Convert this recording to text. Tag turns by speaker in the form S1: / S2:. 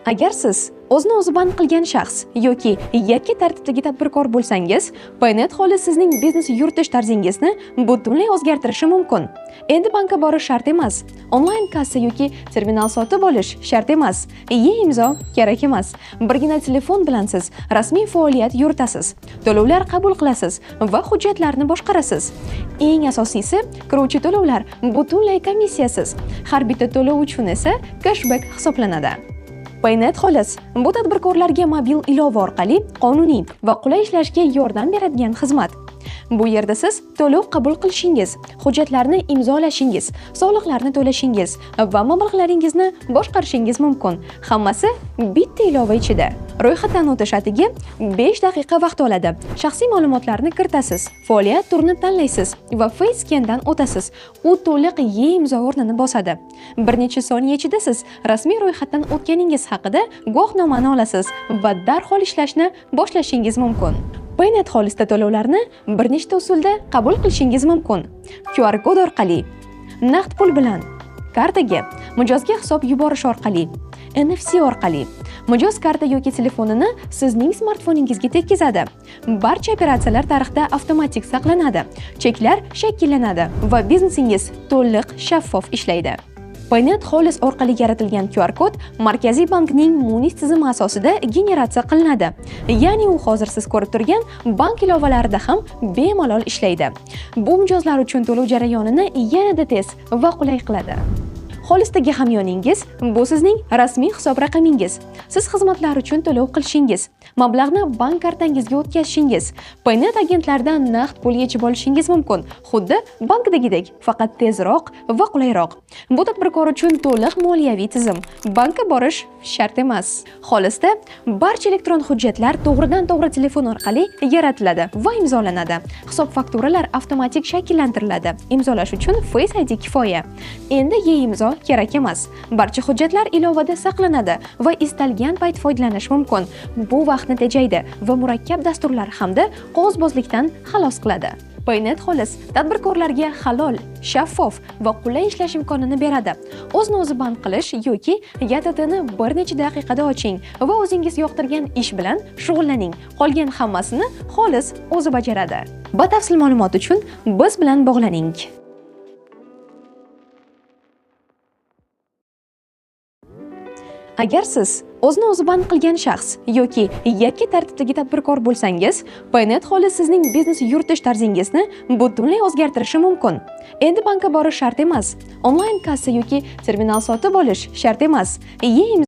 S1: Agar siz o'zini o'zi band qilgan shaxs yoki yakka tartibdagi tadbirkor bo'lsangiz, Paynet Xolis sizning biznes yuritish tarzingizni butunlay o'zgartirishi mumkin. Endi bankka borish shart emas, onlayn kassa yoki terminal sotib olish shart emas, e-imzo kerak emas. Birgina telefon bilan siz rasmiy faoliyat yuritasiz, to'lovlar qabul qilasiz va hujjatlarni boshqarasiz. Eng asosiysi, kiruvchi to'lovlar butunlay komissiyasiz. Har bitta to'lov uchun esa cashback hisoblanadi. Paynet Xolis bu tadbirkorlarga mobil ilova orqali qonuniy va qulay ishlashga yordam beradigan xizmat. Bu yerda siz to'lov qabul qilishingiz, hujjatlarni imzolashingiz, soliqlarni to'lashingiz va mablag'laringizni boshqarishingiz mumkin. Hammasi bitta ilova ichida. Ro'yxatdan o'tish atigi 5 daqiqa vaqt oladi. Shaxsiy ma'lumotlarni kiritasiz, faoliyat turini tanlaysiz va face scandan o'tasiz. U to'liq e-imzo o'rnini bosadi. Bir necha soniya ichida siz rasmiy ro'yxatdan o'tganingiz haqida guvohnomani olasiz va darhol ishlashni boshlashingiz mumkin. Paynet Xolisda to'lovlarni bir nechta usulda qabul qilishingiz mumkin. QR kod orqali, naqd pul bilan, kartaga, mijozga hisob yuborish orqali, NFC orqali. Mijoz karta yoki telefonini sizning smartfoningizga tekkizadi. Barcha operatsiyalar tarixda avtomatik saqlanadi, cheklar shakllanadi va biznesingiz to'liq shaffof ishlaydi. Paynet Xolis orqali yaratilgan QR kod Markaziy bankning Munis tizimi asosida generatsiya qilinadi. Ya'ni u hozir siz ko'rib turgan bank ilovalarida ham bemalol ishlaydi. Bu mijozlar uchun to'lov jarayonini yanada tez va qulay qiladi. Xolisdagi hamyoningiz bu sizning rasmiy hisob raqamingiz. Siz xizmatlar uchun to'lov qilishingiz, mablag'ni bank kartangizga o'tkazishingiz, Paynet agentlaridan naqd pul yechib olishingiz mumkin, xuddi bankdagidek, faqat tezroq va qulayroq. Bu tadbirkor uchun to'liq moliyaviy tizim. Bankka borish shart emas. Xolisda barcha elektron hujjatlar to'g'ridan-to'g'ri telefon orqali yaratiladi va imzolanadi. Hisob-fakturalar avtomatik shakllantiriladi. Imzolash uchun Face ID kifoya. Endi e-imzo kerak emas. Barcha hujjatlar ilovada saqlanadi va istalgan payt foydalanish mumkin. Bu vaqtni tejaydi va murakkab dasturlar hamda qog'ozbozlikdan xalos qiladi. Paynet Xolis tadbirkorlarga halol, shaffof va qulay ishlash imkonini beradi. O'zini o'zi band qilish yoki YTTni bir necha daqiqada oching va o'zingiz yoqtirgan ish bilan shug'ullaning. Qolgan hammasini Xolis o'zi bajaradi. Batafsil ma'lumot uchun biz bilan bog'laning. Agar siz o'zini o'zi band qilgan shaxs yoki yakka tartibdagi tadbirkor bo'lsangiz, Paynet Xolis sizning biznes yuritish tarzingizni butunlay o'zgartirishi mumkin. Endi bankka borish shart emas, onlayn kassa yoki terminal sotib olish shart emas, e-imzo